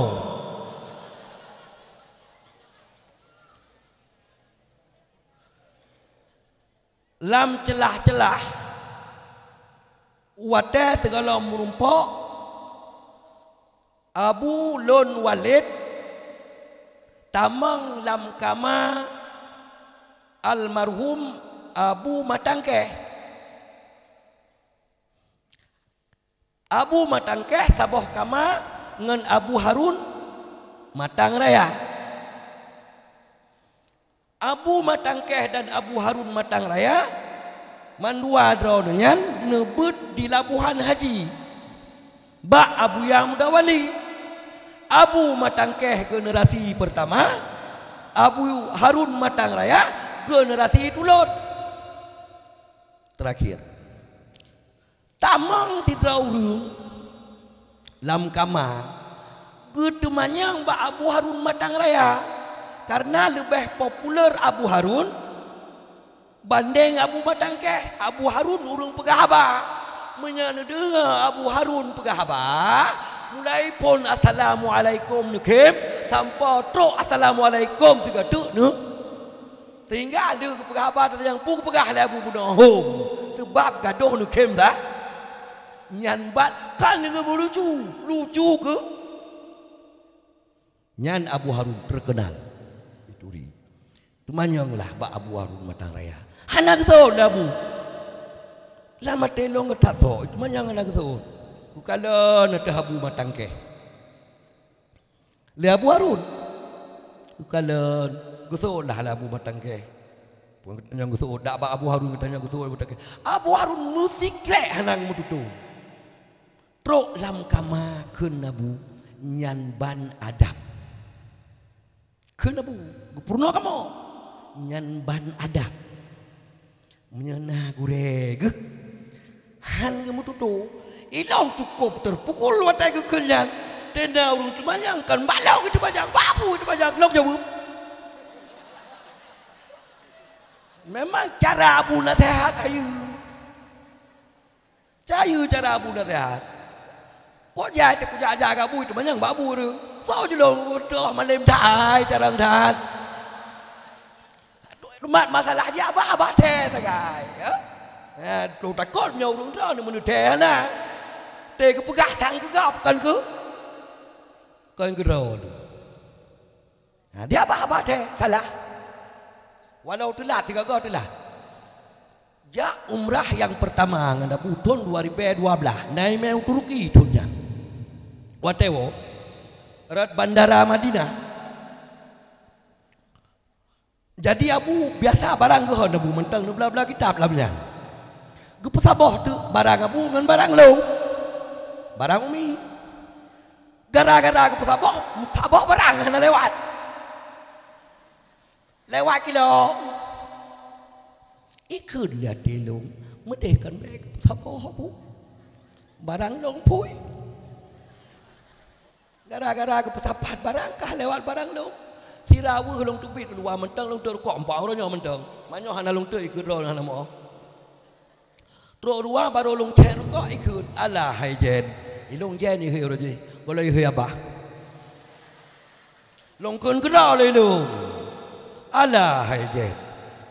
Lam ceulah-ceulah watée sigohlom meurumpok, Abu lôn Walid tamong lam kama almarhum Abu Matangkeh. Abu Matangkeh saboh kama ngon Abu Harun Matang Raya. Abu Matangkeh dan Abu Harun Matang Raya, mandua droeneuh nyan neubeuet di Labuhan Haji bak Abuya Mudawali. Abu Matangkeh generasi pertama, Abu Harun Matang Raya generasi tulot. Terakhir. Tamong sidroe ureuëng lam kama geuteumanyong bak Abu Harun Matang Raya, kareuna leubeh populer Abu Harun bandeng Abu Matangkeh. Abu Harun ureuëng peugah haba. Meunyoe neudeungoe Abu Harun peugah haba, mulai phon assalamualaikum neukhém sampoe trok assalamualaikum sigoe teuk neuh. Sehingga lheueh geupeugah haba tanyong peue geupeugah lé Abu bunoe hom, seubab gadôh neukhém that. Nyan bat kan deungon meulucu, lucu keu. Nyan Abu Harun teukeunal di Turi. Teumanyong lah bak Abu Harun Matang Raya. Hana geuseuôt lé Abu. Lam até lôn geutak sôk, teumanyong hana geuseuôt. Geukalon ateueh Abu Matangkeh. Lé Abu Harun. Geukalon, geuseuôt lah lé Abu Matangkeh. Peue geutanyong geuseuôt, dak bak Abu Harun geutanyong geuseuôt Abu Matangkeh. Abu Harun meusikrek hana meututoe. Trok lam kama kheun Abu, nyan ban adab. Kheun Abu, geupeurunoe kamoe. Nyan ban adat. Meunyoe na gurée geuh, han geumeututoe, ilong cukôp teupukul watée geukheun nyan. Teuma ureuëng teumanyong kon bak lôn geuteumanyong, bak Abu geuteumanyong, lôn jaweueb. Memang cara Abu naseuhat ayue. Cayue cara Abu naseuhat. Kok jai teuh kujak-jak keu Abu, teumanyong bak Abu tu. Soe jilong troh malém that, carông that. Mat masalah jih abah-abah thée sagai, ya. Ha, tu takot nyoe ureuëng droe ni meuneuthée hana. Tée geupeugah sang keu gob kon keu, kon keu droe tu. Ha, di abah-abah thée salah. Walau teulat, sigoe-goe teulat. Jak umrah nyang peurtama ngon Abu thon dua ribée dua blaih, na imé u Turki thon nyan. Watée woe rot bandara Madinah. Jadi Abu biasa barang geuhon Abu mantong neubla-bla kitab lam nyan. Geupeusaboh teuk barang Abu ngon barang lôn. Barang Umi. Gara-gara geupeusaboh, meusaboh barang hana lewat. Lewat kilo. Ikheun lé até lôn, meudeh kon bék geupeusaboh Abu. Barang lôn phui. Gara-gara geupeusapat barang kah lewat barang lôn. Sira weueh lôn teubiet u luwa mantong lôn teuh rukok empat uroe nyoe mantong. Manyoe hana lôn teuh ikheun droe hana moh. Trok luwa barô lôn cék rukok ikheun, "Alah hai jén, ilôn jén ihôi uroe jih, gohlom ihôi abah." Lôn kheun keudroe lé lôn, "Alah hai jén,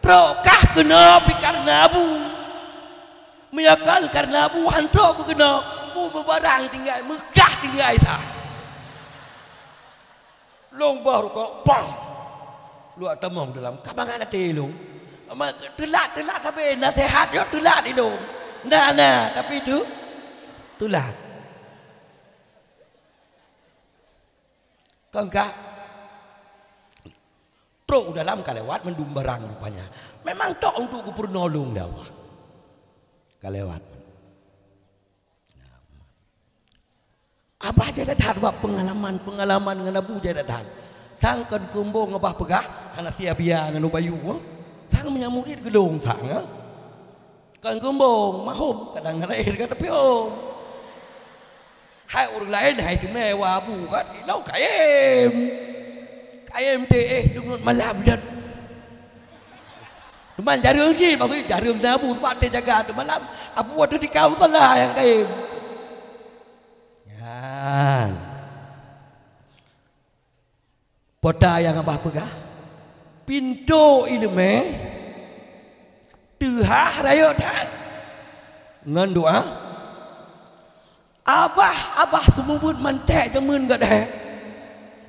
trok kah keunoe pih kareuna Abu. Meunyoe kon kareuna Abu han trok keunoe, bu meubarang tinggai, meugah tinggai sa." Lôn boh rukok, pong! Luwat tamong dalam kabangan até lôn. Ama teulat-teulat sabe naseuhat nyoe teulat ilôn. Na, na, tapi teu-, teulat. Kon ka trok u dalam ka lewat mandum barang rupanya. Memang tok untuk geupeurunoe lôn lé Allah. Ka lewat. Abah jai that-that bak peungalaman-peungalaman ngon Abu jai that-that. Sang kon keumbong abah peugah, hana sia-sia ngon Ubayu, eh. Sang meunyo murit geulong sang, eh. Kon keumbong, mahom, kadang na laén ka tapiôh. Hai ureuëng laén, hai teumé wa Abu kan, ilong kayém. Kayém teuh, eh, deungon malam dan. Teuma jareueng cit, maksud jareueng na Abu, sebab teuh jaga teuh malam. Abu ada di kaum salah nyang kayém. Nyan. Pota nyang abah peugah, pintoe iéleumé teuhah rayeuk that ngon doá. Abah, abah seumeubeuet manték jameun gadée.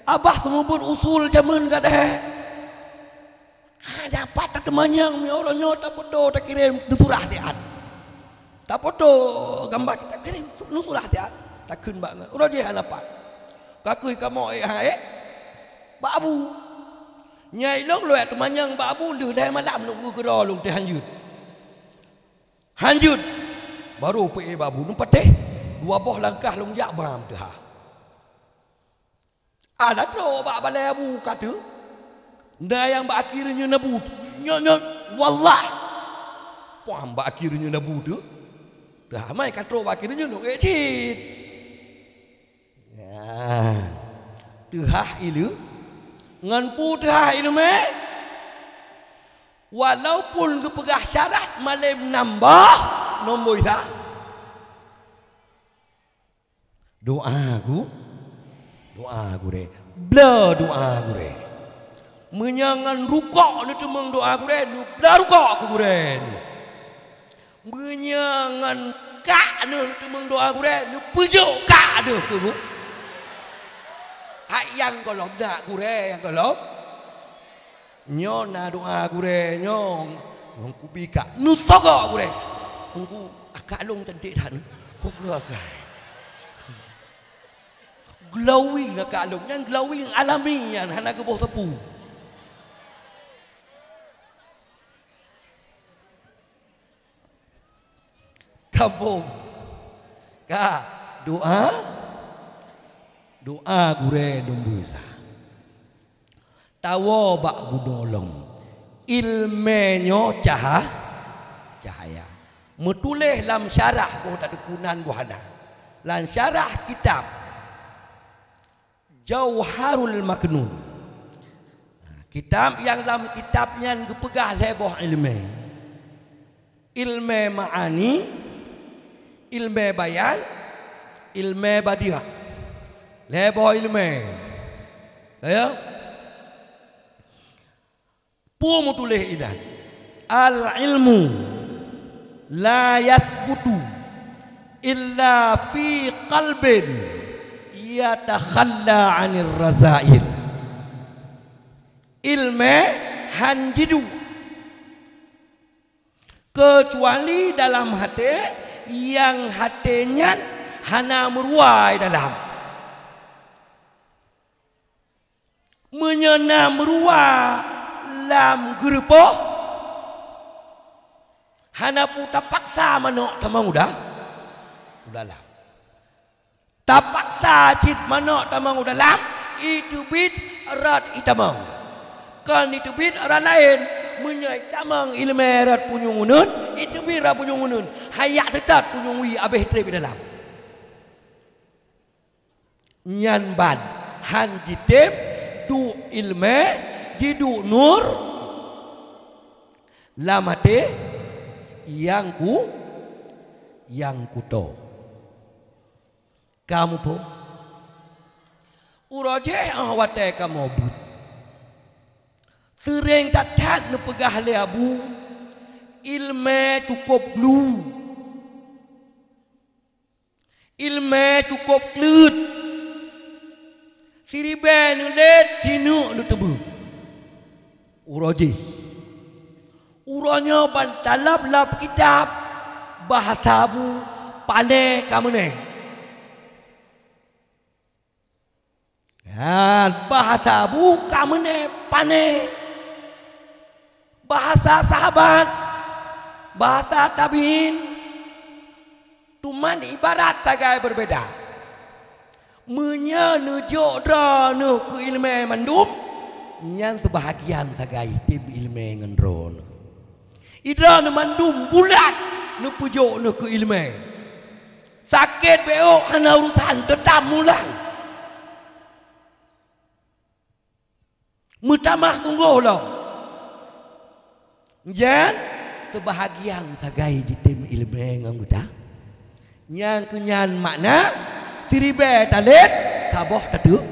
Abah seumeubeuet usul jameun gadée. Ada pat tateumanyong meunyoe uroe nyoe tapeutoe takirém neusurah siat. Tapeutoe gamba kita kirém neusurah siat. Takheun bak ngon. Uroe jih hana pat. Kakui kamoe ék han ék bak Abu. Nyai lôn lôn teumanyong bak Abu lheueh lhée malam lôn geukeudroe lôn teuh hanjeuet. Hanjeuet. Barô peuék bak Abu neupatéh. Dua boh langkah lôn jak bam teuhah. Ana trok bak balée Abu ka teuh. Na nyang bak akhé reunyeun Abu. Nyoe, nyoe, wallah. Puang bak akhé reunyeun Abu teuh. Teuhah mai ka trok bak akhé reunyeun, ék cit. Nah, teuhah ileu. Ngon peue teuhah iéleumé? Walaupun geupeugah syarat malém nam boh, nombor isa. Doá gu-, doá gurée. Bla doá gurée. Meunyoe ngon rukok neuteumeung doá gurée, neubla rukok keu gurée neuh. Meunyoe ngon kak neuh neuteumeung doá gurée, neupeujok kak neuh keu gu-, hai nyang gohlom, nak gurée nyang gohlom. Nyoe na doá gurée nyoe, ngon kubi kak neusogok gurée. Teungku, akak lôn cantik that nyoe. Ku keu akak. Glowing akak lôn, nyan glowing alami nyan, hana geuboh sapeue. Kampông. Ka, doá, doá gurée dum beusah. Tawoe bak bunoe lom. Ileumèe nyoe caha-, cahya. Meutuléh lam syarah, boh tateupeue nan boh hana. Lam syarah kitab Jauharul Maknun. Kitab nyang lam kitab nyan geupeugah lhèe boh ileumèe. Ileumèe ma'ani, ileumèe bayan, ileumèe badiah. Lhèe boh ileumèe. Ka ya? Peue meutuléh inan? Al-ilmu la yathbutu illa fi qalbin yatakhalla 'anir razail. Ileumèe han jiduek keucuali dalam até nyang até nyan hana meuruwa dalam. Meunyoe na meuruwa lam geureupoh, hana peue tapaksa manok tamong u da-, u dalam. Tapaksa cit manok tamong u dalam, iteubiet rot itamong. Kon iteubiet rot laén, meunyoe itamong ileumèe rot punyueng uneun, iteubiet rot punyueng uneun, hayak seutôt punyueng wie abéh trép i dalam. Nyan ban han jitem duek ileumèe, jiduek nur lam até nyang ku-, nyang kuto. Kamoe po? Uroe jéh 'oh watèe kamoe beuet, seuréng that-that neupeugah lé Abu, ileumèe cukôp glu. Ileumèe cukôp kleuet, siribèe neulét sineuk neuteubeue. Uroe jéh, uroe nyoe ban talab lam kitab bahasa Abu pané ka meuné. Nyan bahasa Abu ka meuné pané. Bahasa sahabat, bahasa tabi'in, teuma ibarat sagai berbeda. Meunyoe neujok droeneuh keu ileumèe mandum, nyan seubahagian sagai tem ileumèe ngon droeneuh. Idroeneuh mandum bulat neupeujok neuh keu ileumèe. Sakét beuôk hana urusan, teutab mulang. Meutamah sunggoh lom. Nyan seubahagian sagai jitem ileumèe ngon geutanyoe. Nyang keu nyan makna siribèe talét saboh tateuk.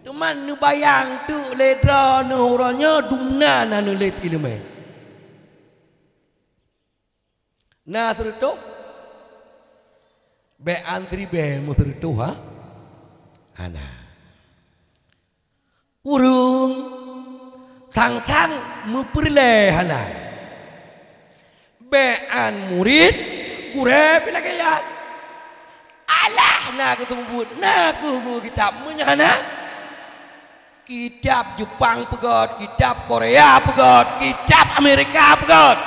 Teuma neubayang teuk lé droeneuh uroe nyoe dumna na neulét ileumèe. Na seureutôh? Bèk an siribèe meuseureutôh, ha? Hana. Ureueng sang-sang meupeureulèe hana. Bèk an murit gurèe pih lagèe nyan. Alah na keu seumeubeuet, na keu guru kitab meunyoe hana. Kitab Jepang peugöt, kitab Korea peugöt, kitab Amerika peugöt.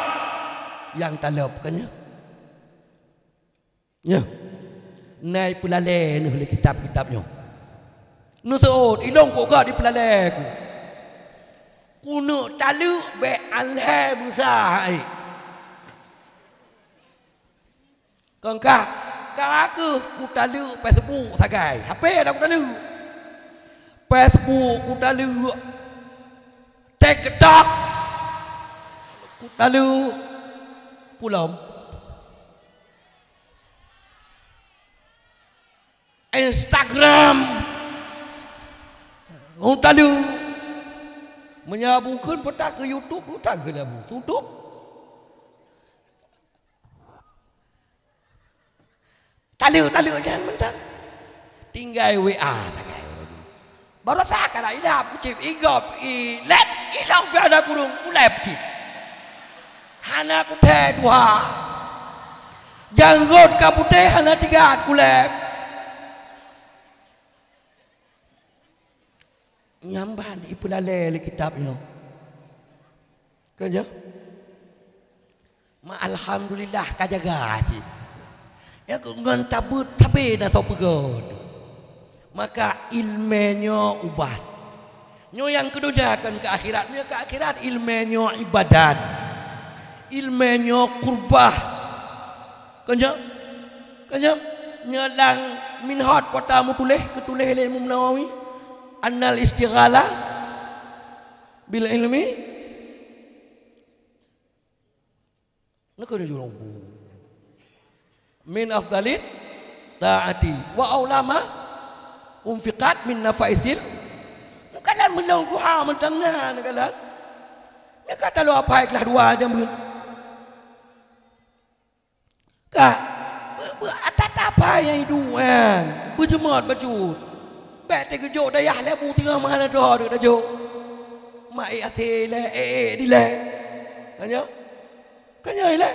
Nyang taleueb kan nyoe. Nyoe. Na ipeulalè neuh lé kitab-kitab nyoe. Neuseuôt, ilôn kok göt ipeulalè ku. Keuneuk taleuek bèk an lhèe beusa hai. Kon ka, ka keuh kutaleuek Facebook sagai. Hapé dak kutaleuek. Facebook kutaleuek. TikTok kutaleuek. Pulom. Instagram kutaleuek. Meunyoe bukon peutah keu YouTube, peutah keu labu. Tutup. Taleuek-taleuek nyan mantong. Tinggai W A sagai. Baroesa ka na ilab kucéb igop ileb ilong piah na kureueng kuleb cit. Hana kuthèe tuha. Janggôt ka putéh hana tigat kuleb. Nyan ban ipeulalè lé kitab nyoe. Ka nyoe? Ma alhamdulillah ka jaga cit. Ya ngon tabeuet sabe na soe peugöt. Maka ileumèe nyoe ubat. Nyoe nyang keu donya, kon keu akhirat. Nyoe keu akhirat, ileumèe nyoe ibadat. Ileumèe nyoe kurbah. Kon nyoe? Kon nyoe? Nyoe lam Minhaj po tameutuléh, geutuléh lé Imam Nawawi. Annal istighala bil ilmi. Nyoe keuh jurong bu. Min afdalit taati wa aulama unfiqat min nafaisil. Nyoe kalon meulong tuha mantong na, nyoe kalon. Nyoe ka talo apai kelas dua jameun. Ka, beu-, beu-, ata-ata apai nyang iduek nyan, beujeumot bacut. Bèk teugeujok dayah lé bu singoh meuhana droe deuek tajok. Mak ék asé lé, ék, ék dilèe. Ka nyoe? Ka nyoe ilèe.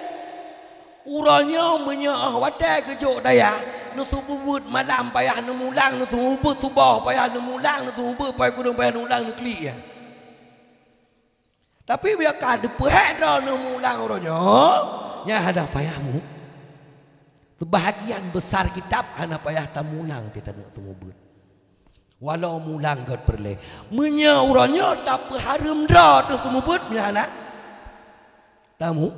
Uroe nyoe meunyoe óh watèe geujok dayah, neuseumeubeuet malam payah neumulang, neuseumeubeuet suboh payah neumulang, neuseumeubeuet poh kudeueng payah neumulang, neuklik nyan. Tapi bèk ka teupeuhék droeneuh mulang uroe nyoe, nyan hana payah mu. Seubahagian besar kitab hana payah tamulang, teuh taneuk seumeubeuet. Walau mulang göt peureulèe. Meunyoe uroe nyoe tapeuhareuem droe teuh seumeubeuet, nyan hana tamu-,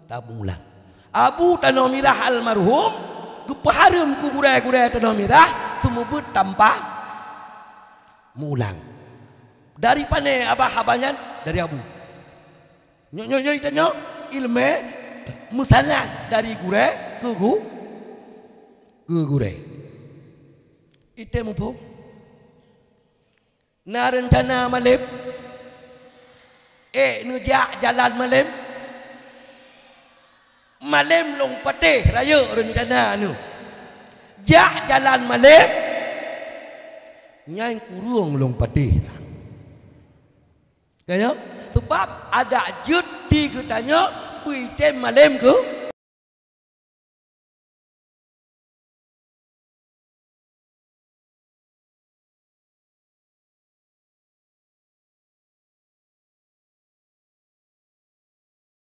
tamulang. Abu Tanoh Mirah almarhum geupeuhareuem keu gurèe-gurèe Tanoh Mirah seumeubeuet tanpa mulang. Dari pané abah haba nyan? Dari abu. Nyoe, nyoe, nyoe, tanyoe ileumèe meusanad dari gurèe keu gu-, keu gurèe. Item muphom? Na reuncana malém? Ék neujak jalan malém? Malém lôn patéh rayeuk reuncana neuh. Jak jalan malém, nyan kureueng lôn patéh. Ka nyoe? Seubab adak jeuet di geutanyoe beuitem malém keu,